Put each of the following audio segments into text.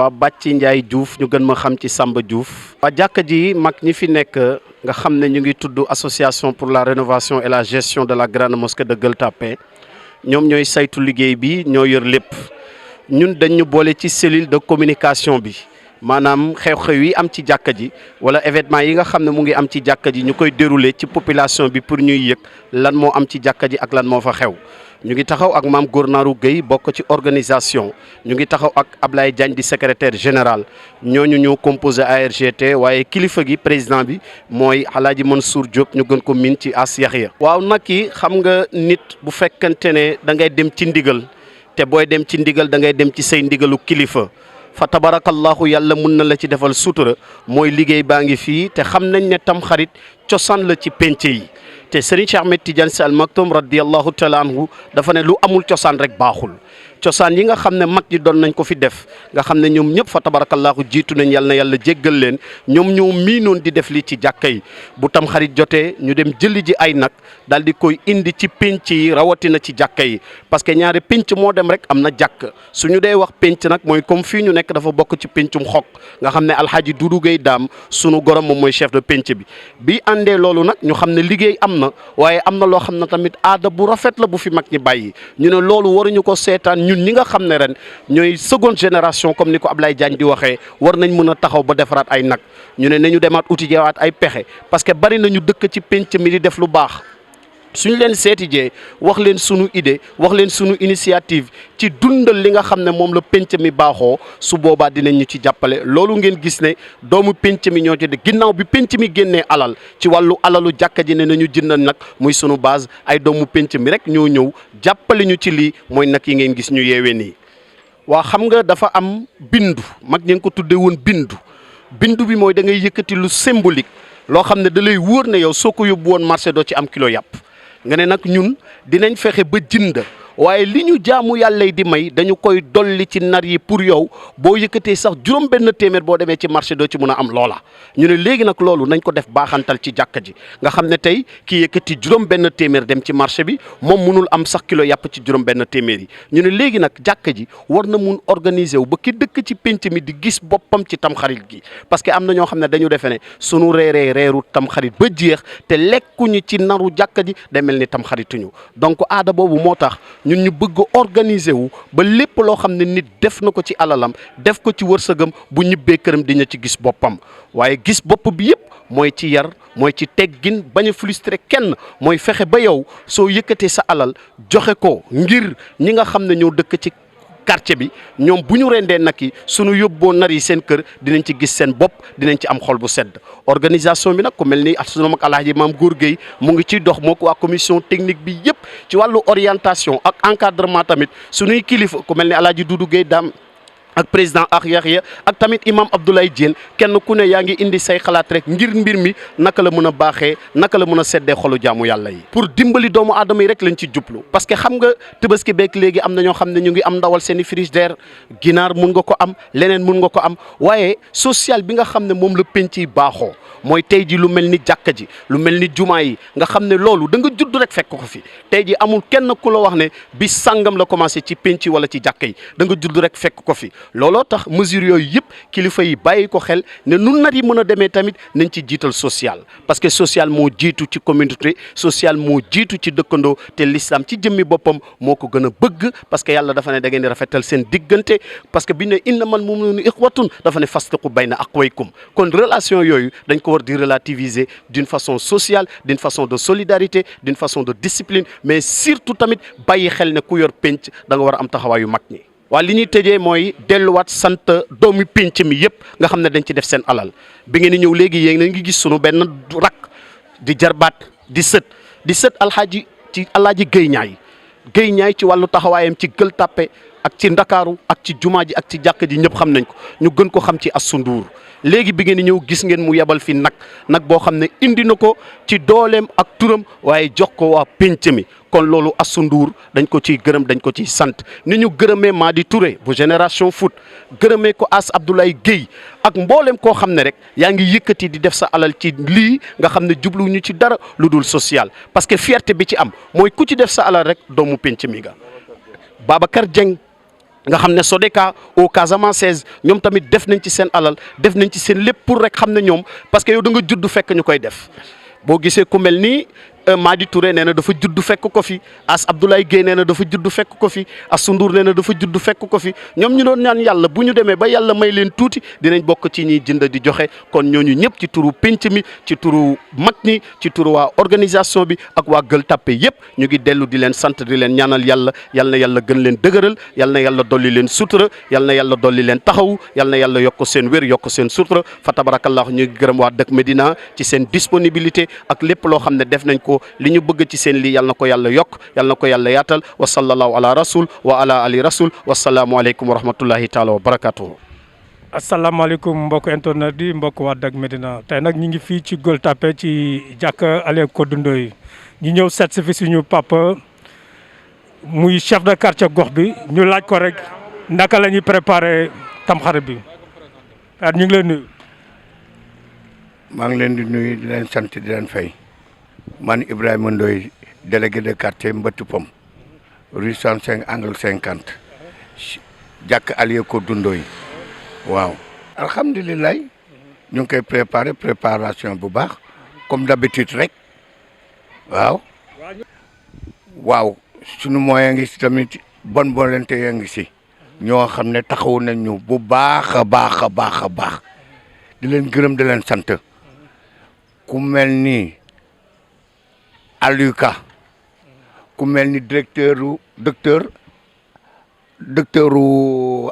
waa Bàcci Ndiaye Diouf ñu gën ma xam ci Samba Diouf. waa jàkka ji mag ñi fi nekk nga xam ne ñu ngi tudd association pour la rénovation et la gestion de la grande mosquée de Gueule Tapée ñoom ñooy saytu liggéey bi ñoo yor lépp ñun dañ ñu boole ci cellule de communication bi maanaam xew-xew yi am ci jàkka ji wala événement yi nga xam ne mu ngi am ci jàkka ji ñu koy dérouler ci population bi pour ñuy yëg lan moo am ci jàkka ji ak lan moo fa xew. ñu ngi taxaw ak maam Gournarou Gueye bokk ci organisation ñu ngi taxaw ak Ablaye Diagne di secrétaire général ñooñu ñoo composé ARGT waaye kilifa gi président bi mooy Alaaji Mansour Diop ñu gën ko miin ci As Yaxya. waaw nag yi xam nga nit bu fekkante ne da ngay dem ci ndigal te booy dem ci ndigal da ngay dem ci say ndigalu kilifa fa tabarakallahu yàlla mun na la ci defal sutura mooy liggéey baa ngi fii te xam nañ ne tam xarit cosaan la ci penc yi. te Serigne Cheikh Ahmed Tidiane Sy Al Maktoum radiyallahu taala anhu dafa ne lu amul cosaan rek baaxul cosaan yi nga xam ne mag ñi doon nañ ko fi def nga xam ne ñoom ñëpp fa tabarakallahu jiitu nañ yàlla na yàlla jéggal leen ñoom ñoo miinoon di def lii ci jàkka yi bu tam xarit jotee ñu dem jëli ji ay nag daal di koy indi ci pénc yi rawatina ci jàkka yi parce que ñaari pénc moo dem rek am na jàkk suñu dee wax pénc nag mooy comme fii ñu nekk dafa bokk ci péncum xok nga xam ne alxaaji Dudu Gay Daam sunu gorom moom mooy chef de pénc bi àndee loolu nag ñu xam ne liggéey am na waaye am na loo xam ne tamit aada bu rafet la bu fi mag ñi bàyyi ñu ne loolu waruñu ko seetaan ñun ñi nga xam ne ren ñooy seconde génération comme ni ko Ablaye Diagne di waxee war nañ mën a taxaw ba defaraat ay nag ñu ne nañu demaat uti jeewaat ay pexe parce que bari nañu dëkk ci pénc mi di def lu baax suñu leen seeti jee wax leen sunu idée wax leen sunu initiative ci dundal li nga xam ne moom la penc mi baaxoo su boobaa dinañ ñu ci jàppale loolu ngeen gis ne doomu penc mi ñoo ci de ginnaaw bi penc mi génnee alal ci wàllu alalu jàkka ji ne nañu jëndal nag muy sunu base ay doomu penc mi rek ñoo ñëw jàppale ñu ci lii mooy nag yi ngeen gis ñu yeewee nii. waa xam nga dafa am bindu mag ñi ko tuddee woon bindu bi mooy da ngay yëkkati lu symbolique loo xam ne da lay wóor ne yow soo ko yóbbu woon marché doo ci am kilo yàpp. nga ne nag ñun dinañ fexe ba jënd waaye li ñu jaamu yàlla di may dañu koy dolli ci nar yi pour yow boo yëkkatee sax juróom benn téeméer boo demee ci marché doo ci mun a am loola ñu ne léegi nag loolu nañ ko def baaxantal ci jàkka ji nga xam ne tey ki yëkkati juróom benn téeméer dem ci marché bi moom munul am sax kilo yàpp ci juróom benn téeméer yi ñu ne léegi nag jàkka ji war na mun organiser wu ba ki dëkk ci pénc mi di gis boppam ci tamxarit gi parce que am na ñoo xam ne dañu defe ne sunu reeree reeru tamxarit ba jeex te lekkuñu ci naru jàkka ji day mel ni tamxarituñu donc aada boobu moo tax ñun ñu bëgg organiser wu ba lépp loo xam ne nit def na ko ci alalam def ko ci wërsëgam bu ñibbee këram dina ci gis boppam waaye gis bopp bi yëpp mooy ci yar mooy ci teggin bañ a frustré kenn mooy fexe ba yow soo yëkkatee sa alal joxe ko ngir ñi nga xam ne ñoo dëkk ci quartier bi ñoom bu ñu rendee nag yi suñu yóbboo nar yi seen kër dinañ ci gis seen bopp dinañ ci am xol bu sedd organisation bi nag ku mel ni sunu mag Alaaji Maam Góor Gueye mu ngi ciy dox moo ko waa commission technique bi yëpp ci wàllu orientation ak encadrement tamit suñuy kilifa ku mel ni Alaaji Dudu Gay Daam ak président As Yaxya ak tamit imam Abdoulaye Diène kenn ku ne yaa ngi indi say xalaat rek ngir mbir mi naka la mën a baaxee naka la mën a seddee xolu jaamu yàlla yi pour dimbali doomu aadama yi rek lañ ci jublu parce que xam nga Tabaski beeg léegi am na ñoo xam ne ñu ngi am ndawal seen i frigidaire ginaar mun nga ko am leneen mun nga ko am waaye social bi nga xam ne moom la penc yi baaxoo mooy tey ji lu mel ni jàkka ji lu mel ni jumaa yi nga xam ne loolu da nga judd rek fekk ko fi tey ji amul kenn ku la wax ne bi sàngam la commencé ci penc wala ci jàkka yi da nga judd rek fekk ko fi looloo tax mesures yooyu yëpp kilifa yi bàyyi ko xel ne nun nar yi mën a demee tamit nañ ci jiital social parce que social moo jiitu ci communauté social moo jiitu ci dëkkandoo te l'islam ci jëmmi boppam moo ko gën a bëgg parce que yàlla dafa ne da ngeen di rafetal seen diggante parce que bi ne innamal mu'minuuna ixwatun dafa ne fastaku bayna aqwaykum kon relation yooyu dañ ko war di relativiser d'une façon sociale d'une façon de solidarité d'une façon de discipline mais surtout tamit bàyyi xel ne ku yor penc da nga war a am taxawaayu mag ñi. waa li ñuy tëjee mooy delluwaat sant doomi pénc mi yëpp nga xam ne dañ ci def seen alal bi ngeen di ñëw léegi yéen a ngi gis sunu benn rak di jarbaat di sët alxaaji ci alaaji Guèye Ñaay ci wàllu taxawaayam ci Gueule Tapée ak ci Ndakaaru ak ci jumaa ji ak ci jàkk ji ñëpp xam nañ ko ñu gën ko xam ci Assou Ndour léegi bi ngeen di ñëw gis ngeen mu yebal fi nag boo xam ne indi na ko ci dooleem ak turam waaye jox ko waa pénc mi kon loolu Assou Ndour dañ ko ciy gërëm dañ ko ciy sant ni ñu gërëmee Madi Touré bu génération foot gërëmee ko As Abdoulaye Guèye ak mboolem koo xam ne rek yaa ngi yëkkati di def sa alal ci lii nga xam ne jubluwuñu ci dara lu dul social parce que fierté bi ci am mooy ku ci def sa alal rek doomu pénc mi ga Babacar Dieng nga xam ne Sodeka au Casamance ñoom tamit def nañ ci seen alal def nañ ci seen lépp pour rek xam ne ñoom parce que yow da nga judd fekk ñu koy def boo gisee ku mel ni Madi Touré nee na dafa judd fekk ko fi As Abdoulaye Guèye nee na dafa judd fekk ko fi Assou Ndour nee na dafa judd fekk ko fi ñoom ñu doon ñaan yàlla bu ñu demee ba yàlla may leen tuuti dinañ bokk ci ñiy jënd di joxe kon ñooñu ñëpp ci turu penc mi ci turu mag ñi ci turu waa organisation bi ak waa Gueule Tapée yëpp ñu ngi dellu di leen sant di leen ñaanal yàlla yal na yàlla gën leen dëgëral yal na yàlla dolli leen sutura yal na yàlla dolli leen taxaw yal na yàlla yokk seen wér yokk seen sutura fa tabarakallah ñu ngi gërëm waa dëkk Médina ci seen disponibilité ak lépp loo xam ne def nañ ko li ñu bëgg ci seen lii yal na ko yàlla yokk yal na ko yàlla yaatal wa sallallahu ala rasul wa ala ali rasul wasalaamu aleykum wa rahmatullahi taala wa barakatuhu. asalaamaaleykum mbokk internet yi mbokk waa Dak Médina tey nag ñu ngi fii ci Gueule Tapée ci jàkka Alieu Kodou Ndoye ñu ñëw seet si fi suñu papa muy chef de quartier gox bi ñu laaj ko rek naka la ñuy préparé tamxarit bi ñu ngi leen nuyu. maa ngi leen di nuyu di leen sant di leen fay man Ibrahima Ndoye délégué de quartier Mbëtt Pom rue 105 angle 50 jàkk Alieu Kodou Ndoye waaw alhamdulilah ñu ngi koy préparé préparation bu baax comme d'habitude rek waaw sunu moyen ngi si tamit bonne volonté yaa ngi si ñoo xam ne taxawu nañ ñu bu baax a baax a baax a baax di leen gërëm di leen sant ku mel ni Aliou Ka ku mel ni docteur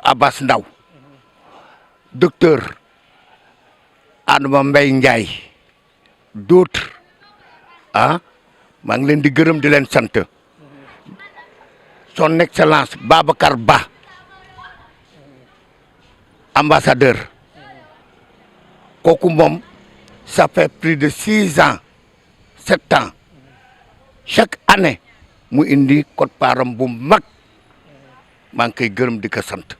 Abbas Ndaw docteur Adama Mbaye Ndiaye d'autres maa ngi leen di gërëm di leen sant son excellence Babacar Ba ambassadeur kooku moom ça fait plus de 6 ans 7 ans chaque année mu indi quote-param bu mag maa ngi koy gërëm di ko sant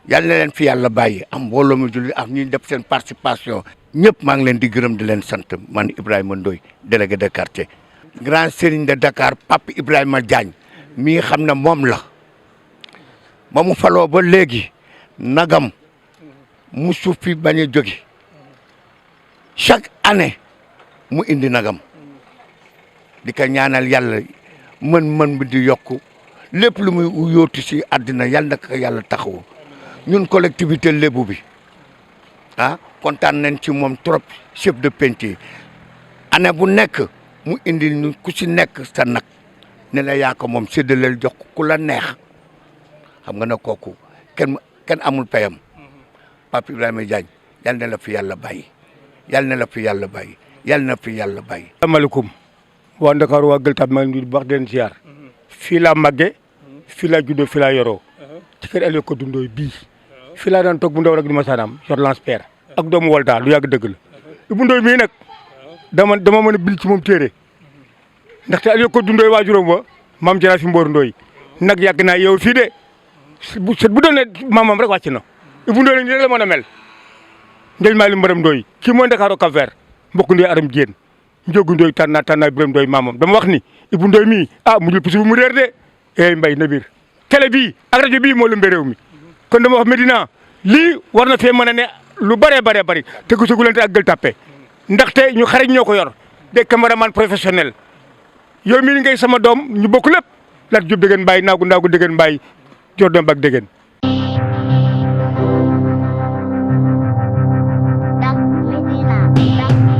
yal na leen fi yàlla bàyyi am mbooloo mu julli ak ñuy def seen participation ñëpp maa ngi leen di gërëm di leen sant man Ibrahima Ndoye délégué de quartier. grand serigne de Dakar Pape Ibrahima Diagne mi nga xam ne moom la ba mu faloo ba léegi nagam mu suuf fi bañ a jóge chaque année mu indi nagam di ko ñaanal yàlla mën bi di yokku lépp lu muy yóotu si àddina yàlla na ko yàlla taxawu ñun collectivité lébu bi kontaan nañ ci moom trop chef de penc yi année bu nekk mu indi ñu ku si nekk sa nag ne la yaa ko moom séddaleel jox ku la neex xam nga ne kooku kenn amul payam Pape Ibrahima Diagne yal na la fi yàlla bàyyi yal na la fi yàlla bàyyi yal na fi yàlla bàyyi. asalaamaaleykum waa Ndakaaru waa Gueule Tapée maa ngi leen di wax di leen ziar fii laa màggee fii laa juddoo fii laa yoroo ci kër Alieu Kodou Ndoye bii fii laa daan toog bu ndaw rek di ma saanaam yor lance-pierre ak doomu Walda lu yàgg dëgg la Ibou Ndoye mii nag dama mën a bind ci moom téere ndaxte Alieu Kodou Ndoye waajuram wa maam Jara fi Mboor Ndoye nag yàgg naa yow fii de bu doon ne maamam rek wàcc na Ibou Ndoye nag nii rek la mën a mel ndey maa li mbaram Ndoye kii mooy Ndakaaru Cap-Vert mbokk Ndoye aram Diène Njogu Ndoye tànnaa Birame Ndoye maamam dama wax ni Ibou Ndoye mii mu jël pusi bu mu réer de mbay na biir télé bii ak rajo bii moo lëmbee réew mi kon dama wax Médina lii war na fee mën a ne lu bëree bëri te ku sagulante ak Gueule Tapée ndaxte ñu xarañ ñoo ko yor des cameraman professionnel yow mii ngay sama doom ñu bokk lépp Lat Diop dégeen mbaay naagu dégeen mbaay jor doom bak dégeen Dak Médina